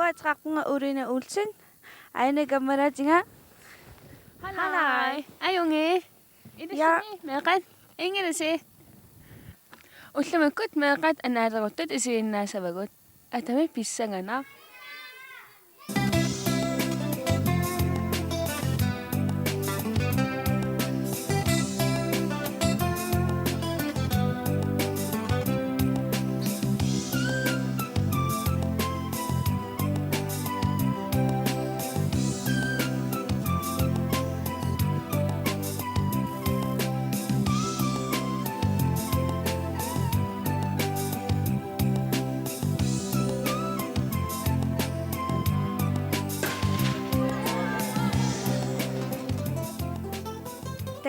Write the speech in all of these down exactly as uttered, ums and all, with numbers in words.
Ateqarpunga Uline Olsen. Aana kammalaatiga. Halai. Halai. Ajunngilaq. Ilissimi. Ja. Meeqqat. Ingerlasi. Ullumikkut meeqqat anaalerutut isiginnaassavagut. Atami pissanganaq.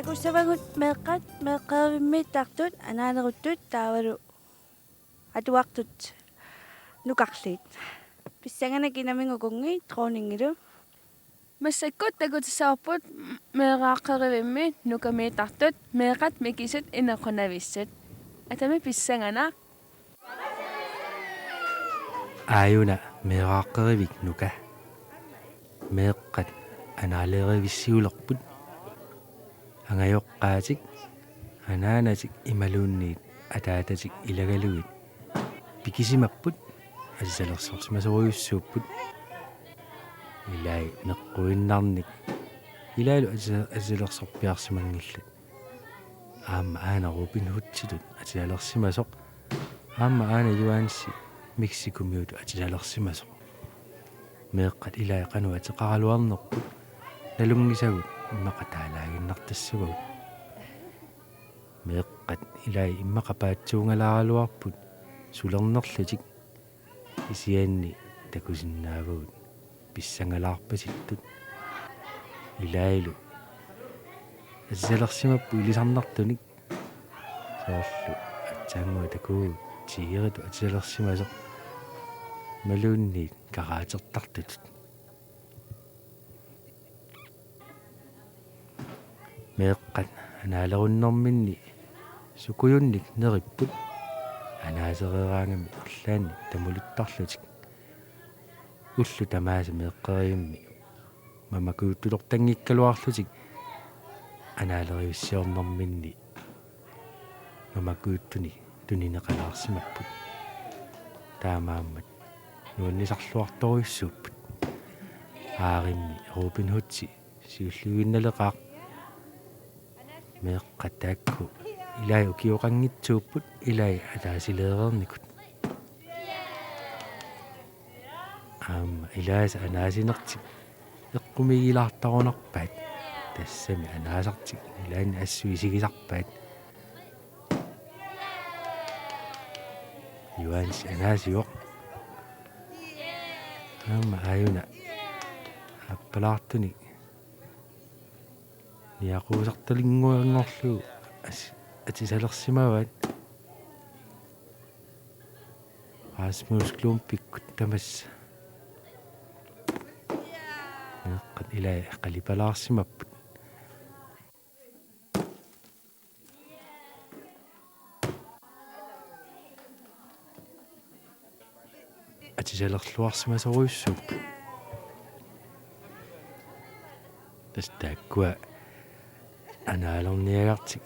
Takussavagut meeqqat meeqqerivimmiittartut, anaalerutut taavalu atuartut nukarliit. Pissanganaq kinamigukungi dronningilu. Massakkut takutissavarput meeraaqqerivimmi nukamiittartut meeqqat mikisut inequnavissut. Atami pissanganaq. Aajuna meeraaqqerivik nuka. Meeqqat anaalerivissiulerput. Angajoqqaatik, anaanatik imaluunniit ataatatik ilagalugit pikisimapput, atisalersorsimasorujussuupput. Ilai meqquinnarnik ilaalu atisa-, atisalersorpiarsimanngillat. Aamma aana Robin Hooditut atisalersimasoq. Aamma aana Juaansi Mexicomiutut atisalersimasoq. Meeqqat ilai qanoq ateqaraluarnerput nalunngisagut immaqa taalaaginnartassavagut. Meeqqat ilai immaqa paatsuungalaaraluarput sulernerlutik, kisianni takusinnaavagut pissangalaarpasittut. Ilailu atisalersimapput ilisarnartunik, soorlu aatsaannguaq takuuk tigeritut atisalersimasoq imaluunniit karaatertartutut. Meeqqat anaalerunnerminni sukujunnik neripput, anaasereeraangami arlaannik tamuluttarlutik. Ullut tamaasa meeqqerivimmi mamakujuttulertanngikkaluarlutik anaalerivissiornerminni mamakujuttunik tunineqalaarsimapput. Taamaammat nuannisarluartorujussuupput. Aarimmi Robin Hoodi siulliuinnaleqaaq. Meeqqat taakku ilai ukioqanngitsuupput ilai ataasileereernikut. Aamma ilaasa anaasinertik eqqumiigilaartarunarpaat. Tassami anaasartik ilaanni assut isigisarpaat. Juaansi anaasivoq. Aamma aajuna aappalaartunik niaquusartalinnguanngorlugu as-, atisalersimavaat. Rasmus Klumpikkut tamassa. Meeqqat ilai qalipalaarsimapput. Atisalerluarsimasorujussuupput. Tassa taakkua anaalerniagartik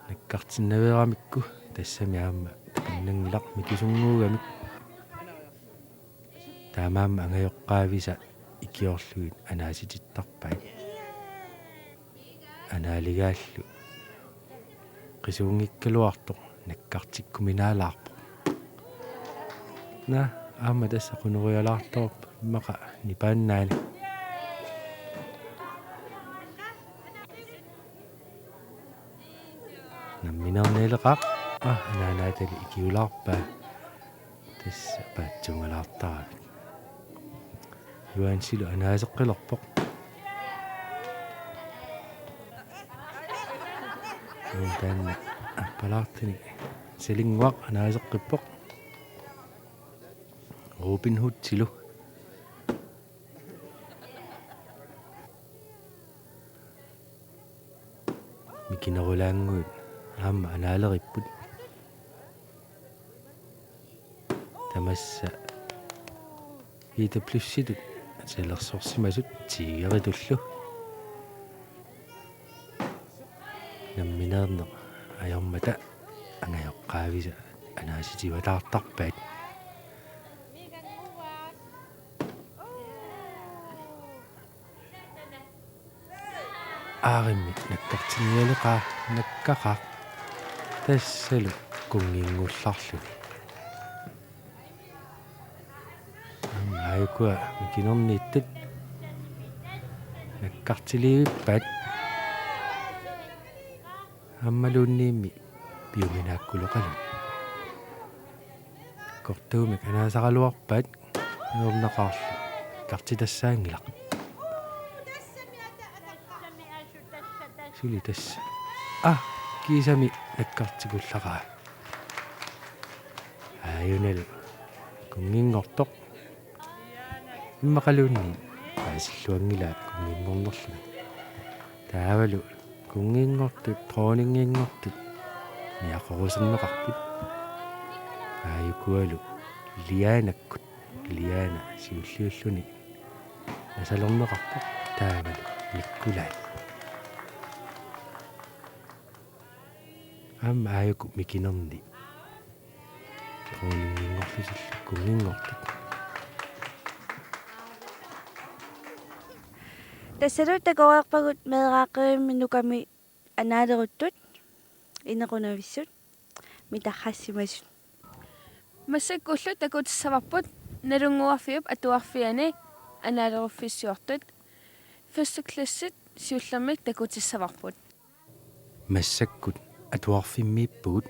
nakkartinnaveeramikku, tassami aamma takunnanngilaq mikisunnguugamik. Taamaammat angajoqqaavisa ikiorlugit anaasitittarpaat. Anaaligaallu qisuunngikkaluartoq nakkartikkuminaalaarpoq. Naa, aamma tassa qunorialaartoq immaqa nipaannaani. Nammineernialeqaaq, aa, anaanaatali ikiulaarpaa. Tassa paatsuungalaartaravit. Juaansilu anaaseqqilerpoq. Uunga taanna aappalaartunik salinnguaq anaaseqqippoq. Robin Hoodilu. Mikinerulaannguit aamma anaaleripput. Tamassa Ida Plusitut atisalersorsimasut Tigeritullu. Nammineerneq ajormata angajoqqaavisa anaasitivataartarpaat. Aarimmi nakkartinnialeqaaq, nakkaqaaq. Tassalu kunnginngullarluni. Aamma aajukua mikinerniittut nakkartiliivippaat. Aammaluunniimmi piuminaakkuloqaluit. Kortuumik anaasaraluarpaat, ajornaqaarlu nakkartitassaanngilaq. Suli tassa. Ah, kiisami nakkartikullaqaaq. Aajunalu kunnginngortoq. Immaqaluunniit paasilluanngilaa kunnginngornerluni. Taavalu kunnginngortut, dronninginngortut niaqoruserneqarput. Aajukualu liaanakkut, liaana siulliulluni nasalerneqarpoq, taavalu nikkulaat. Aamma aajuku mikinerni dronninginngorlutillu kunnginngortut. Tassalu takoreerpagut meeraaqqivimmi nukami anaaleruttut, inequnavissut mitarrassimasut. Massakkullu takutissavarput Nalunnguarfiup Atuarfiani anaaleruffissiortut. Første klassit siullermik takutissavarput. Massakkut atuarfimmiippugut,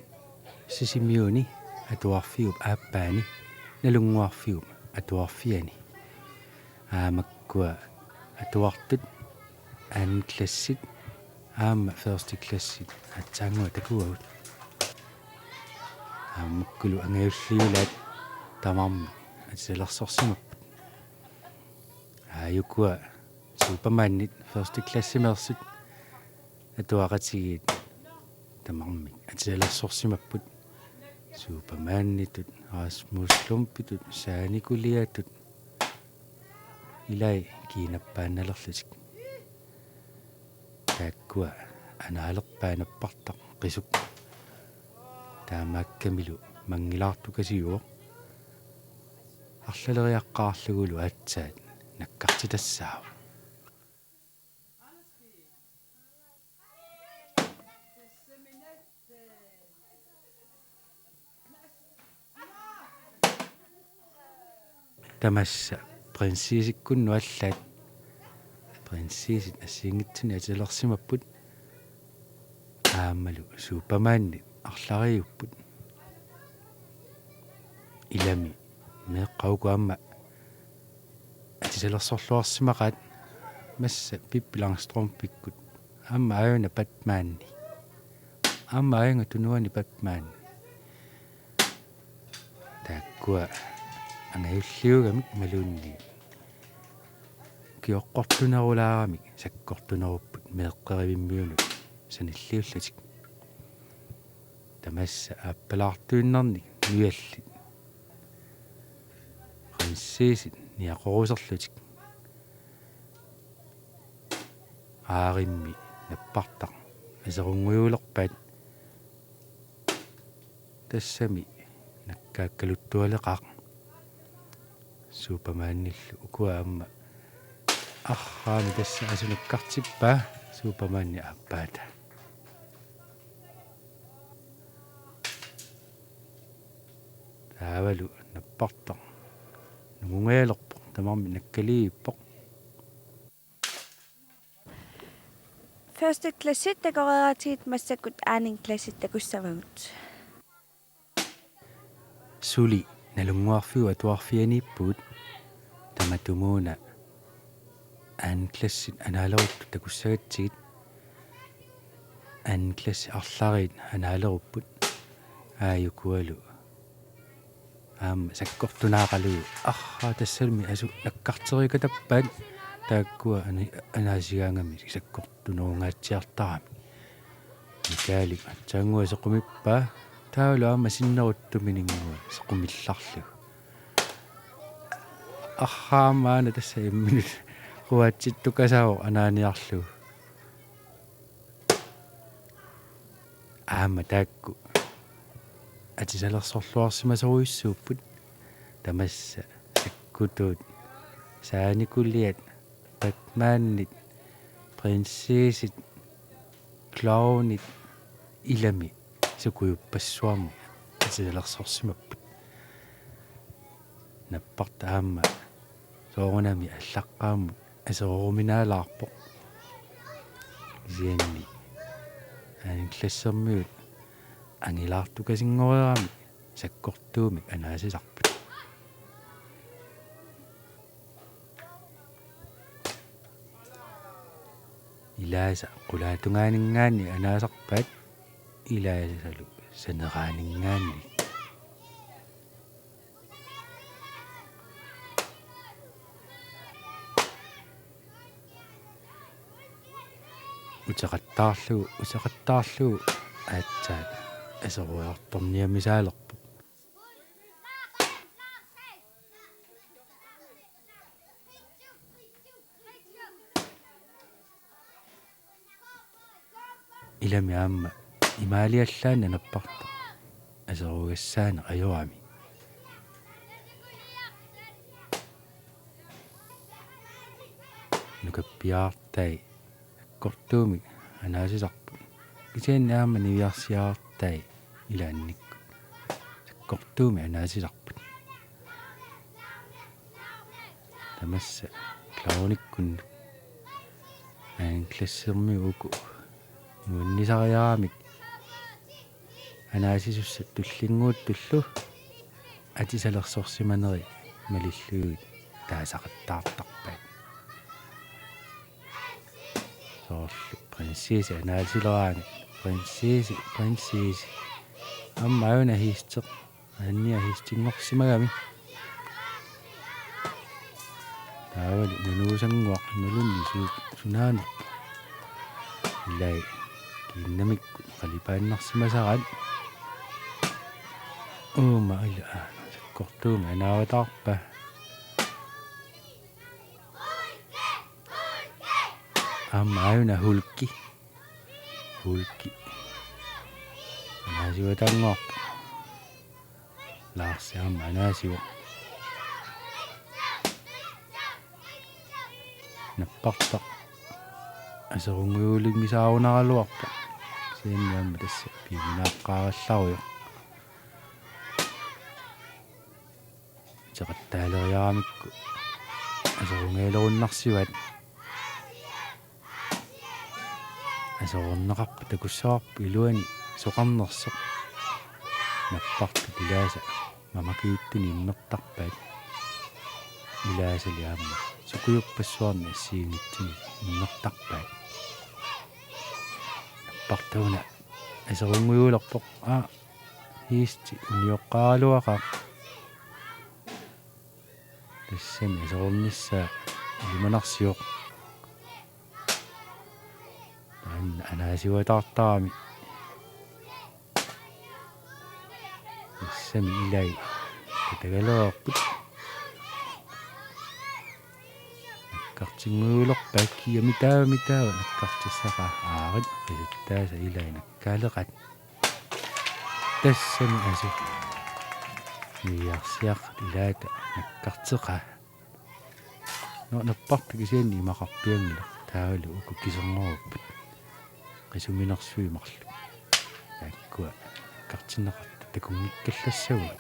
Sisimiuni atuarfiup aappaani, Nalunnguarfiup Atuarfiani. Aamma makkua atuartut anden klassit aamma første klassit aatsaannguaq takuagut. Aamma makkulu angajulliulaat tamarmik atisalersorsimapput. Aajukua Supermanit første klassimeersut atuaqatigiit tamarmik atisalersorsimapput. Supermanitut, Rasmus Klumpitut, Saanikuliatut, ilai kiinappaannalerlutik. Taakkua anaalerpaat nappartaq qisuk. Taamaakkamilu manngilaartukasiuvoq. Arlaleriaqqaarlugulu aatsaat nakkartitassaavoq. Tamassa prinsessikkunnut allaat. Prinsessit assigiinngitsunik atisalersimapput. Aammalu Supermanit arlariupput. Ilami meeqqat uku aamma atisalersorluarsimaqaat, massa Pippi Langstrømpikkut. Aamma aajuna Batmani. Aamma aajuna tunuani Batmani. Taakkua angajulliugamik imaluunniit ukioqqortunerulaaramik sakkortunerupput meeqqerivimmiunut sanilliullutik. Tamassa aappalaartuinnarnik nujallit. Prinsessit niaqoruserlutik. Aarimmi nappartaq aserungujuulerpaat. Tassami nakkaakkaluttualeqaaq. Supermanillu ukua aamma arraami tassa asu nakkartippaa Supermanip aappaata. Taavalu nappartaq nungungajalerpoq, tamarmik nakkaliivippoq. Første klassit takoreeratigit massakkut anden klassit takussavagut. Suli Nalunnguarfiup Atuarfianiippugut, tamatumuuna anden klassit anaaleruttut takussagatsigit. Anden klassit arlariit anaalerupput. Aajukualu aamma sakkortunaaqalugu. Arraa, tassami asu nakkarterikatappaat, taakkua ana-, anaasigaangamik sakkortunerungaatsiartaramik. Mikaelip aatsaannguaq sequmippaa, taavalu aamma sinneruttumininngua sequmillarlugu. arraamaana tassa imminut quatsittukasaavoq anaaniarlugu. Aamma taakku atisalersorluarsimasorujussuupput. Tamassa sakkutuut, saanikuliat, Batmanit, prinsessit, clownit, ilami sukujuppassuarnik atisalersorsimapput. Nappartaq aamma soorunami allaqqaammut aseroruminaalaarpoq. Kisianni anden klassermiut angilaartukasinngoriaramik sakkortuumik anaasisarput. Ilaasa qulaatungaaninngaanniit anaasarpaat, ilaasalu saneraaninngaanniit. Uteqattaarlugu, uteqattaarlugu aatsaat aseroriartorniamisaalerpoq. Ilami aamma imaaliallaannaq nappartaq aserugassaaneq ajorami. Nukappiartai sakkortuumik anaasisarput. Kisianni aamma niviarsiartai ilaannikkut sakkortuumik anaasisarput. Tamassa clownikkunnut anden klassermiut uku nuannisariaramik anaasisussat tullinnguuttullu atisalersorsimaneri malillugit taasaqattaartarpaat. Soorlu prinsessi anaasileraangat: Prinsessi, prinsessi. Aamma aajuna hiisteq, annia hiistinngorsimagami. Taavalu nanuusannguaq imaluunniit su-, sunaanerpoq. Ilai kiinnamikkut qalipaannarsimasaraat. Uuma ila sakkortuumik anaavataarpaa. Aamma aajuna Hulki. Hulki anaasivatanngorpoq. Laarsi aamma anaasivoq. Nappartaq aserungujuulinngisaarunaraluarpoq. Kisianni aamma tassa piuminaaqqaarallarujoq. Uteqattaaleriaramikku aserungajalerunnarsivaat. Aserorneqarpat takussavarput iluani soqarnersoq. Nappartut ilaasa mamakiuttuni immertarpaat. Ilaasali aamma sukujuppassuarnik assigiinngitsuni immertarpaat. Nappartaq una aserungujuulerpoq. Aa, hiisti unioqqaaraluaqaaq. Tassami aserornissaa ilimanarsivoq. Taanna anaasivataartarami. Tassami ilai tatagalereerput. Nakkartinngujuulerpaat, kiami taava mitaava nakkartissaqaa, aarit qisuttaasa ilai nakkaaleqaat. Tassami asu niviarsiaqqat ilaata nakkarteqaa. Nå, nappartaq kisianni imaqarpianngilaq, taavalu uku kiserngorput qisuminersuit marluk. Taakkua nakkartinneqartut takunngikkallassaguit.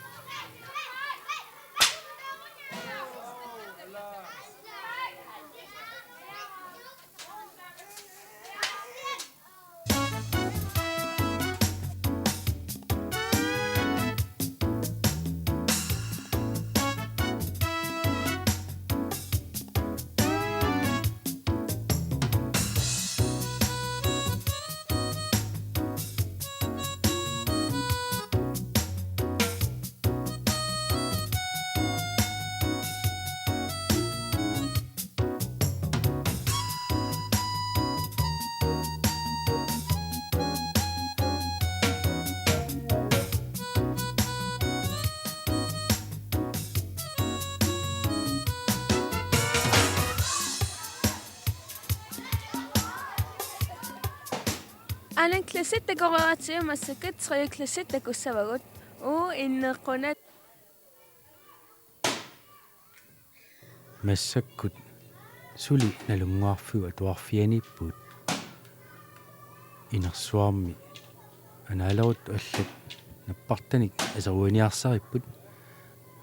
Anden klassit takoreeratsigu massakkut tredje klassit takussavagut. Uu inneqqunat. Massakkut suli Nalunnguarfiup atuarfianiippugut. Inersuarmi anaaleruttup allat nappartanik aseruiniarsaripput,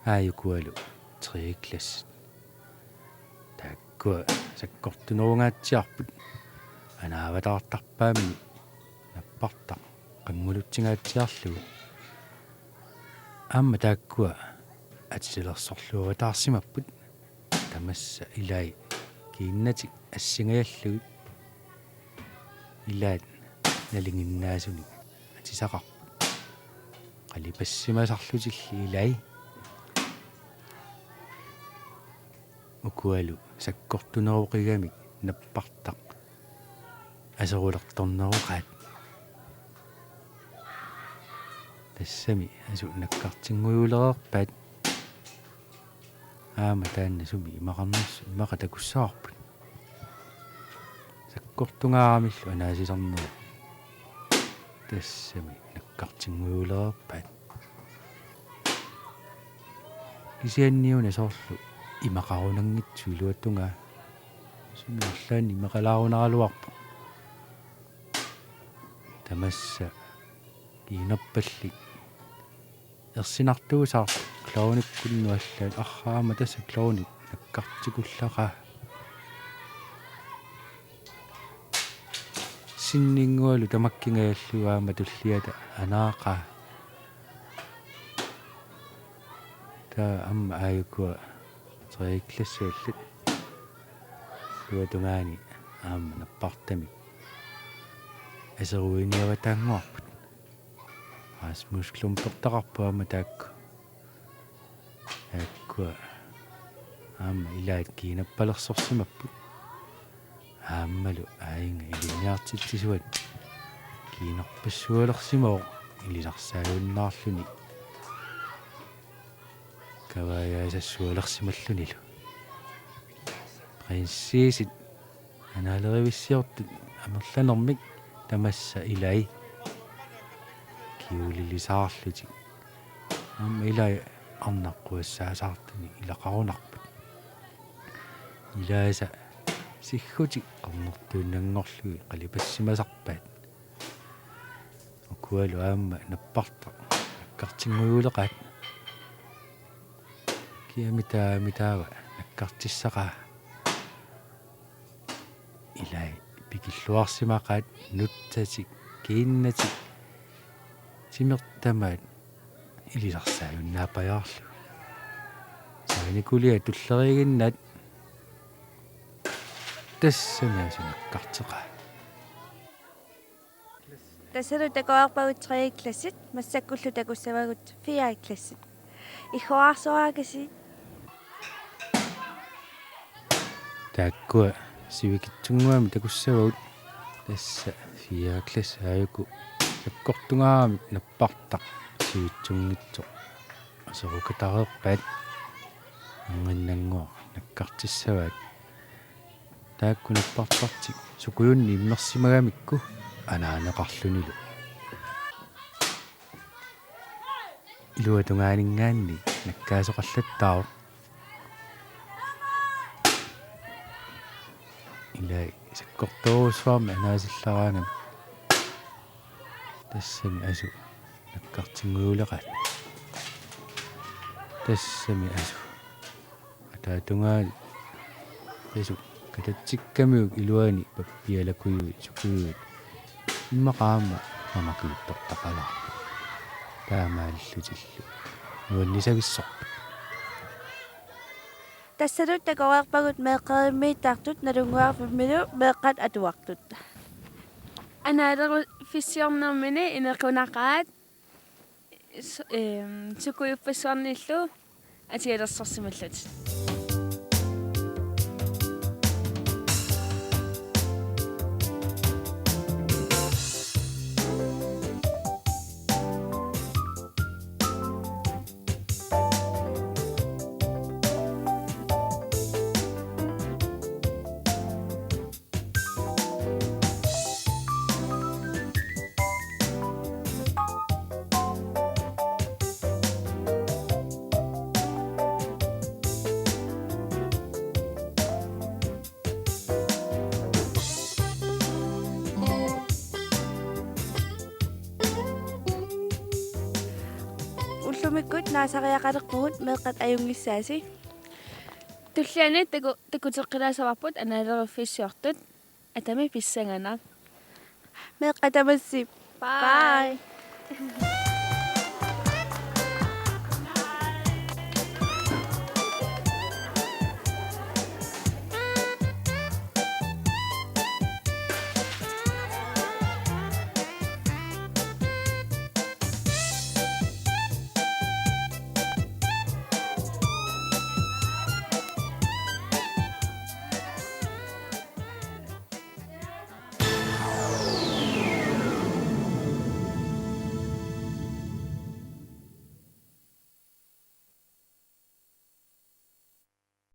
aajuku alu tredje klassit. Taakkua sakkortunerungaatsiarput anaavataartarpaammi nappartaq qanngulutsingaatsiarlugu. Aamma taakkua atisalersorluavataarsimapput, tamassa ilai kiinnatik assingajallugit. Ilaat nalinginnaasunik atisaqarput. Qalipassimasarlutillu ilai. Uku alu sakkortuneruqigamik nappartaq aserulertorneroqaat. Tassami asu nakkartinngujulereerpaat. Aamma taanna sumi imaqarnersoq imaqa takussavarput. Sakkortungaaramillu anaasisarnerit tassami nakkartinngujulereerpaat. Kisianniuna soorlu imaqarunanngitsoq iluatungaa. Sumi arlaanni imaqalaarunaraluarpoq. Tamassa kiinerpalli ersinartuusaartoq klovnikkunnut allaat, arraa aamma tassa klovnip nakkartikullaqaa. Sinninngualu tamakkingajallugu aamma tulliata anaaqaa. Taava aamma aajukua tredje klassiallit iluatungaani aamma nappartamik aseruiniavataannguarput. Rasmus Klumpertaqarpoq aamma taakku. Taakkua aamma ilaat kiinappalersorsimapput. Aammalu aajinnga ilinniartitsisuat kiinerpassualersimavoq ilisarsaajunnaarluni kavaajaasassualersimallunilu. Prinsiisit anaalerivissiortut amerlanermik tamassa ilai kjolelisaarlutik. Aamma ilai arnaqquassaasaartunik ilaqarunarput. Ilaasa siggutik qernertuinnanngorlugit qalipassimasarpaat. Ukualu aamma nappartaq nakkartinngujuleqaat. Kiamitaamitaava nakkartissaqaa. Ilai pikilluarsimaqaat nutsatik, kiinnatik, timertamaat ilisarsaajunnaappajaarlugu. Saanikulia tulleriiginnaat tassami asu nakkarteqaa. Tassalu takoreerpagut tredje klassit, massakkullu takussavagut fjerde klassit. Iggoraarsuaakasi. Taakkua sivikitsunnguamik takussavagut, tassa fjerde klasse aajuku sakkortungaaramik nappartaq sivitsunngitsoq aserukatareerpaat. Anginnannguaq nakkartissavaat. Taakku nappartartik sukujunnik immersimagamikku anaaneqarlunilu. Iluatungaaninngaanniit nakkaasoqallattaavoq. Ilai sakkortoorujussuarmik anaasillaraangamik. Tassami asu nakkartinngujuleqaat. Tassami asu. Ataatungaani tasuk katatsikkamiuk iluani pappialakujuit sukujuit. Immaqa aamma mamakiuttortaqalaarpoq. Taamaalillutillu nuannisavissorput. Tassalu takoreerpagut meeqqerimmiittartut Nalunnguarfimmilu meeqqat atuartut. Anaaleruffissiornermini inequnaqaat s-, ehm, sukujuppassuarnillu atialersorsimallutik. Mikkut naasariaqalerpugut, meeqqat ajunngissaasi. Tulliani taku-, takuteqqilaassavarput anaaleriffissiortut. Atami pissanganaq. Meeqqat tamassi. Bye. Bye.